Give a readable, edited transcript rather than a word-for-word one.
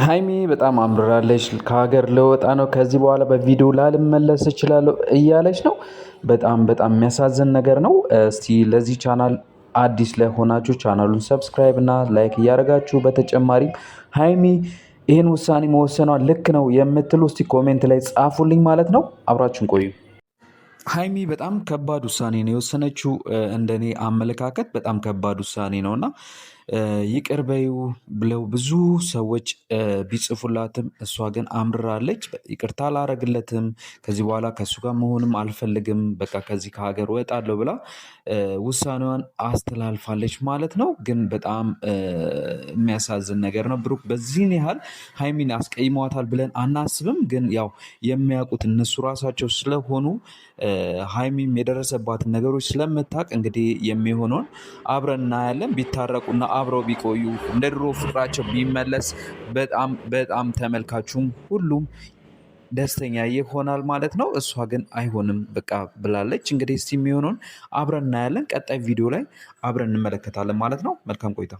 ሀይሚ በጣም አምርራለች። ከሀገር ልወጣ ነው፣ ከዚህ በኋላ በቪዲዮ ላልመለስ እችላለሁ እያለች ነው። በጣም በጣም የሚያሳዝን ነገር ነው። እስቲ ለዚህ ቻናል አዲስ ለሆናችሁ ቻናሉን subscribe እና like እያደረጋችሁ በተጨማሪም ሀይሚ ይህን ውሳኔ መወሰኗ ልክ ነው የምትሉ እስቲ comment ላይ ጻፉልኝ ማለት ነው። አብራችሁን ቆዩ። ሀይሚ በጣም ከባድ ውሳኔ ነው የወሰነችው። እንደኔ አመለካከት በጣም ከባድ ውሳኔ ነው እና ይቅር በይው ብለው ብዙ ሰዎች ቢጽፉላትም እሷ ግን አምርራለች። ይቅርታ አላረግለትም፣ ከዚህ በኋላ ከእሱ ጋር መሆንም አልፈልግም፣ በቃ ከዚህ ከሀገር እወጣለሁ ብላ ውሳኔዋን አስተላልፋለች ማለት ነው። ግን በጣም የሚያሳዝን ነገር ነው። ብሩክ በዚህን ያህል ሀይሚን አስቀይመዋታል ብለን አናስብም። ግን ያው የሚያውቁት እነሱ ራሳቸው ስለሆኑ ሀይሚም የደረሰባትን ነገሮች ስለምታውቅ እንግዲህ የሚሆነውን አብረን እናያለን። ቢታረቁና አብረው ቢቆዩ እንደ ድሮ ፍቅራቸው ቢመለስ በጣም በጣም ተመልካቹም ሁሉም ደስተኛ ይሆናል ማለት ነው። እሷ ግን አይሆንም በቃ ብላለች። እንግዲህ እስቲ የሚሆነውን አብረን እናያለን። ቀጣይ ቪዲዮ ላይ አብረን እንመለከታለን ማለት ነው። መልካም ቆይታ።